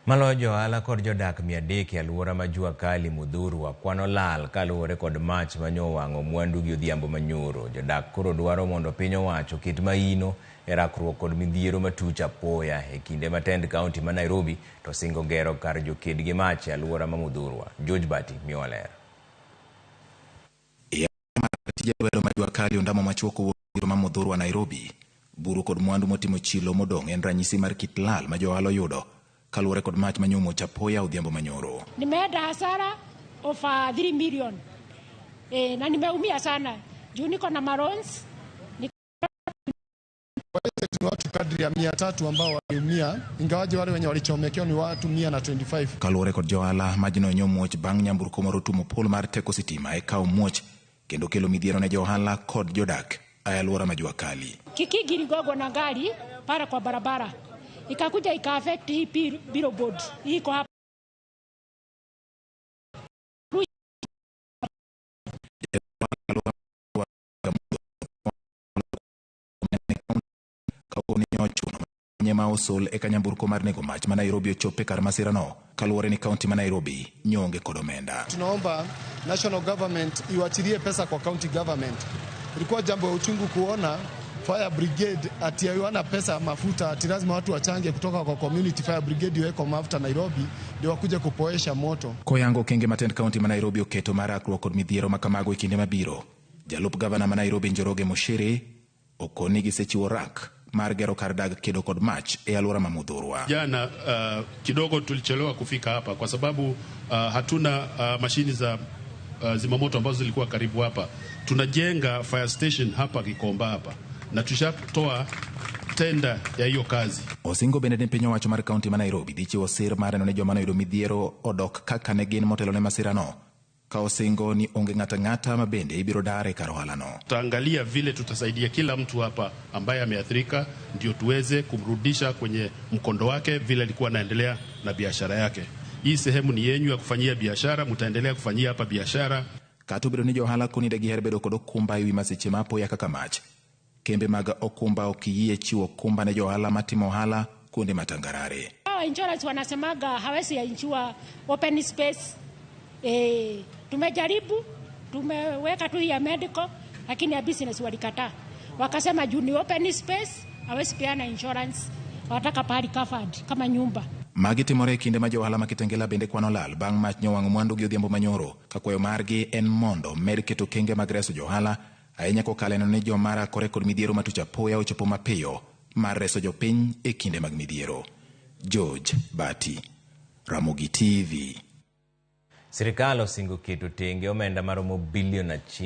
Maloyo johala kod jodak 300 e aluora ma Jua Kali Muthurwa kwano lal kaluwore kod mach manyowang'o mwandu gi odhiambo manyoro. Jodak koro dwaro mondo piny owacho oket maino e rakruok kod midhiero matuch apoya e kinde ma tend kaunti ma Nairobi to singo gero kar joked gi mach e aluora ma Muthurwa. George Bati miyowa ler. Tije lwedo ma Jua Kali ondamo machuok owuok ma Muthurwa Nairobi. Buru kod mwandu motimo chilo modong' en ranyisi mar kit lal ma johala oyudo kaluwore kod mach manyomuoch apoya odhiambo manyoro. Nimeenda hasara of 3 million na nimeumia sana juu niko na maloans. Ni watu kadri ya 300 ambao waliumia, ingawaje wale wenye walichomekewa ni watu 125. Kaluwore kod johala, majno nyomuoch bang' nyamburko moro tumo pol mar teko sitima e kawo muoch kendo kelo midhiero ne johala kod jodak e alwora ma Jua Kali. Kikingi iligongwa na gari pale kwa barabara, ikakuja ika affect hii billboard hii iko hapa. Ochuno ma osol eka nyamburko mar nego mach ma Nairobi ochope kar masirano kaluwore ni kaunti ma Nairobi nyonge kod omenda. Tunaomba national government iwachilie pesa kwa county government. Ilikuwa jambo ya uchungu kuona fire brigade ati hawana pesa ya mafuta, ati lazima watu wachange kutoka kwa community fire brigade iweko mafuta Nairobi ndio wakuje kupoesha moto. Koyango okenge ma tend kaunti ma Nairobi oketo mar rakruok kod midhiero ma kamago e kinde mabiro. Jalup gavana ma Nairobi Njoroge Muchiri okoni gisechiwo rak mar gero kar dag kedo kod mach e alwora ma Muthurwa. Jana kidogo tulichelewa kufika hapa kwa sababu hatuna mashini za zimamoto ambazo zilikuwa karibu hapa. Tunajenga fire station hapa Gikomba hapa na tushatoa tenda ya hiyo kazi. Osingo bende ni piny owacho mar kaunti ma Nairobi dhi chiwo sir mar neno ni joma noyudo midhiero odok kaka ne gin motelo ne masirano ka osingo ni onge ng'ato ang'ata ma bende ibiro dar e kar ohalano. Tutaangalia vile tutasaidia kila mtu hapa ambaye ameathirika, ndio tuweze kumrudisha kwenye mkondo wake vile alikuwa anaendelea na biashara yake. Hii sehemu ni yenyu ya kufanyia biashara, mtaendelea kufanyia hapa biashara. Kata obedo ni johala koni de giher bedo kod okumba ewi masiche ma apoya kaka mach, kembe mag okumba ok yie chiwo okumba ne johala matimo ohala kuonde matangarare. Hawa insurance wanasemaga hawezi insure open space. Tumejaribu, tumeweka tu ya medical, lakini ya business walikataa. Wakasema juu ni open space, hawezi peana insurance. Wataka pahali covered kama nyumba. Magi timore e kinde ma johala ma Kitengela bende kwano lal bang' mach nyowang'o mwandu gi odhiambo manyoro ka kwayo margi en mondo med keto kenge mag reso johala ahinya kokalo neno ni joma rakore kod midhiero matuch apoya ochopo mapiyo mar reso jopiny e kinde mag midhiero. George Bati, Ramogi TV. Sirikal osingo keto tenge omenda maromo bilion 1.